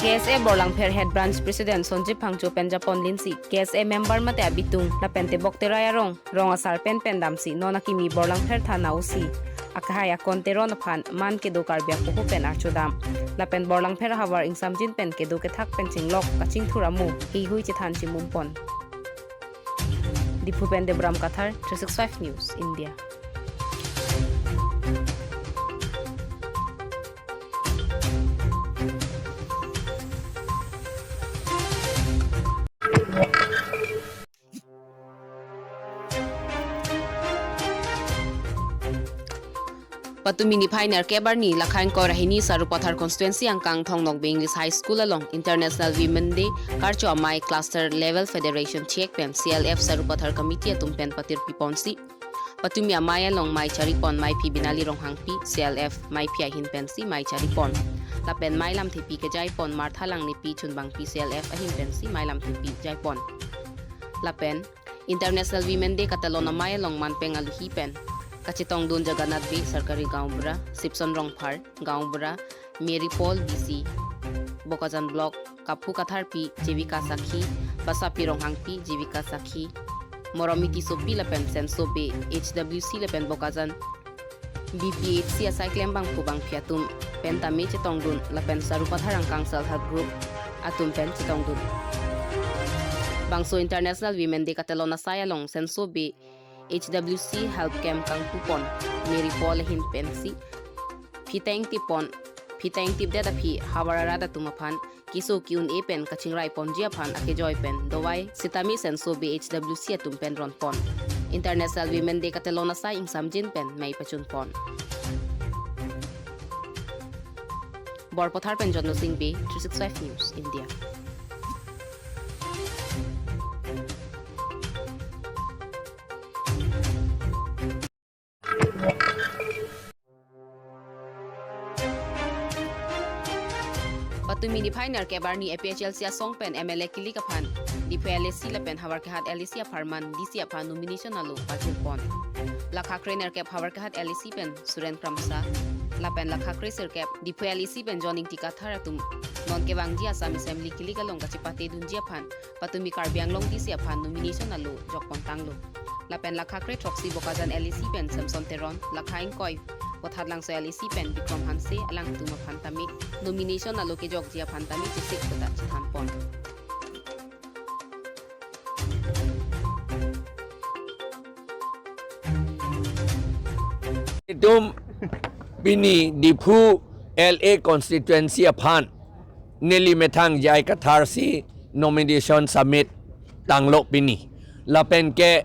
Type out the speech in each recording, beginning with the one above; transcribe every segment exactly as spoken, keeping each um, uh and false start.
K S A Borlangpher Head Branch President Sonjib Phangcho pen japon linsi, K S A member mate abitung, lapen tebok terai arong, rong asar pen pen damsi, non akimi Borlangpher Thana O C akehai Akon Teron aphan man kedo Karbi apoho pen archodam. Lapen Borlangpher havar ingsamjin pen kedo kethak pen chinglok kachingthur amo heihui chethan chimum pon. Diphu pen Debram Kathar, three six five News India. Patumi niphai nerkep arni, Lakha ingkoi ra hini Sarupathar constituency angkang Thong Nokbe English High School along International Women Day karcho amei Cluster Level Federation Check pen C L F Sarupathar Committee atum pen patirpi ponsi, patumi amei along mei charipon Meiphi Binali Ronghangpi, C L F Meiphi ahin pensi mei charipon. Lapen mei lamthepi kejaipon Martha Langnepi Chunbangpi, C L F ahin pensi mei lamthepi jaipon. Lapen International Women Day katelon amei along manpeng aluhi pen kachetongdun Jagannath Bey, Sarkari Gaon Bura, Sipson Rongphar, Gaon Bura, Mary Paul, D C, Bokajan Block, Kaphu Katharpi, Jivika Sakhi, Basapi Ronghangpi, Jivika Sakhi, Moromiti Sopi lapen Senso Bey, H W C lapen Bokajan B P H C asai klembangpo bangphi atum pen tame chetongdun lapen Sarupathar angkang Self Help Group atum pen chetongdun. Bangso International Women Day katelon asai along Senso Bey H W C Help Camp kangpupon Mary Paul ahin pensi phi teng tipon, phi teng tipdet aphi havar arat atum aphan keso ki-un-e pen kachingrai ponji aphan akejoi pen dovai sitame Senso Bey H W C atum pen ronpon. International Women Day katelon asai ingsamjin pen mei pachunpon. Borpathar pen Jonno Sing Bey, three six five News India. Patumi niphai nerkep arni A P H L C asong pen M L A kilik aphan Diphu L A C lapen Howraghat L A C apharman D C aphan nomination alo pajirpon. Lakha kre nerkep Howraghat L A C pen Suren Kramsa lapen lakha kre sirkep Diphu L A C pen John Ingti Kathar atum non kevangji Assam Assembly kilik along kachepate dunji aphan patumi Karbi Anglong D C aphan nomination alo jokpon tanglo. Lapen lakha kre throksi Bokajan L A C pen Samson Teron, lakha ingkoi Vothatlangso L A C pen Bikram Hanse alangtum aphan tame nomination alo kejokji aphan tame chesik puta chethanpon. Itum pini Diphu L A constituency aphan neli methang J I Kathar si nomination submit tanglo pini. Lapen ke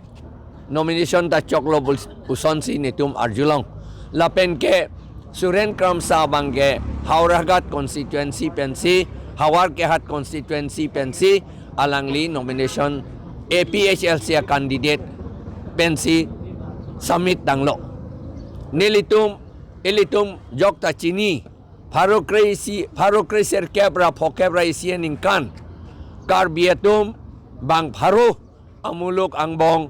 nomination ta choklo bul-, pusonsi netum arjulong. Lapen ke Suren Kramsa abang ke Howraghat constituency pensi, Howraghat constituency pensi, alangli nomination A P H L C a candidate pensi submit tanglo. Nelitum, ilitum jokta chini, pharo kre isi, pharo kre sirkep ra phokep ra isi aningkan Karbi atum bang pharo, amuluk angbong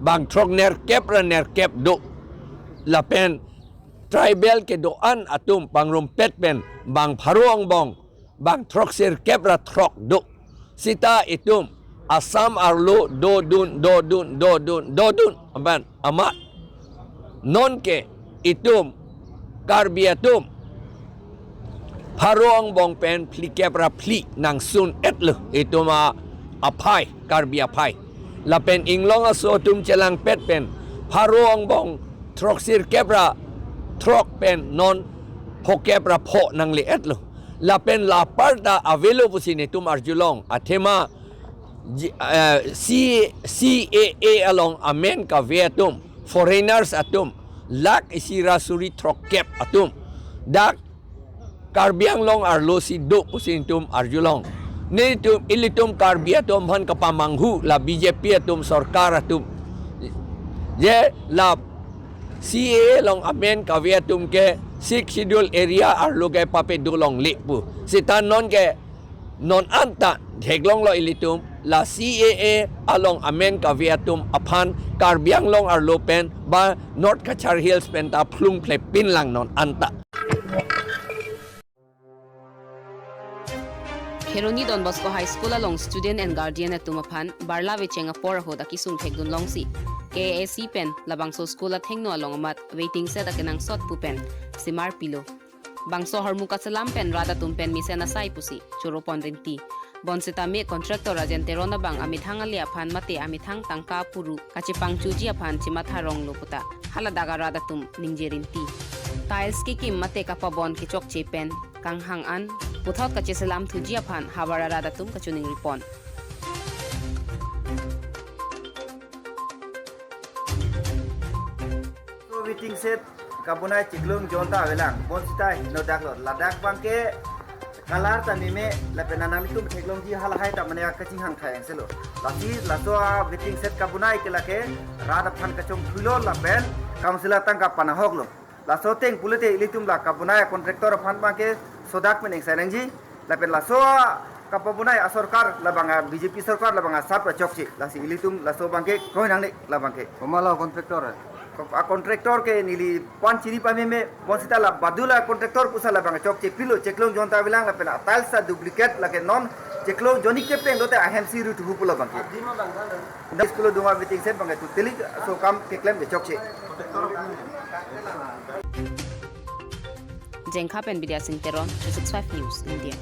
bang throk nerkep ra nerkep do. Lapen tribal kedo-an atum pangrumpet pen bang pharo angbong bang throk sirkep ra throk do. Sita itum Assam arlo dodun, dodun, dodun, dodun aban amat. Nonke itum Karbi atum pharo angbong pen phlikep ra phli nangsun-etlo itum a aphai, Karbi aphai. Lapen inglong aso atum chelangpet pen pharo angbong throk sirkep ra throk pen non phokep ra pho nangle-etlo. Lapen la aparta avelo pusi netum arjulong. Athema ji-, eh, C-, C A A along amen kave atum, foreigners atum, lakh isi ra suri throkkep atum dak Karbi Anglong arlo si do pusi netum arjulong. Netum ilitum Karbi atum aphan kapamanghu la B J P atum sorkar atum. Je la C A A along amen kave atum ke Sixth Schedule area arlo ke pape dolongle pu. Sita nonke non anta theklonglo ilitum la C A A along amen kave atum aphan Karbi Anglong arlo pen ba North Cachar Hills pen ta phlung phlepin lang non anta. Kheroni Don Bosco High School along student and guardian atum aphan barla vecheng apor ahut akesung thekdun longsi K A A C pen labangso school athengno along amat waiting shed akenangsot pu pen simar pilo. Bangso ahormu kachelam pen rat atum pen mesen asai pusi choro pon rinti. Bonsitame contractor Rajen Teron abang amethang ale aphan mate amethang tangka puru kachepangchuji aphan chematha ronglo puta haladak arat atum ningje rinti. Tiles kekim mate kapabon kechokche pen kanghang an puthot kacheselam thuji aphan havar arat atum kachiningri pon. So waiting shed kabonai chiklong jonta avelang, bonsita heno daklo, ladak abangke kalar ta meme lapen nanglitum theklongji halahai ta mane kachinghang thai angselo. Lasi laso a waiting shed kabonai ke lake rat aphan kachongthuilo lapen council atangka panahoklo. Laso ateng pulote ilitum la kabonai contractor aphan abangke sodak pen ingsai nangji. Lapen laso a kapabonai asorkar labang a B J P sorkar labang asap chokche. Lasi ilitum laso abangke kroi nangne labangke. Komatlo contractor? A contractor ke neli pan chini pameme, bonsita la badula contractor pusi labang chokche pilo, chiklong jonta avelang lapen a tiles ta duplicate lake non chiklong joni kepeng dote ahemsi ruthu pulo abangke. School adung a waiting shed abangke totally so kam keklem ke chokche. Jengkha pen Bidya Singh Teron, three six five News, India.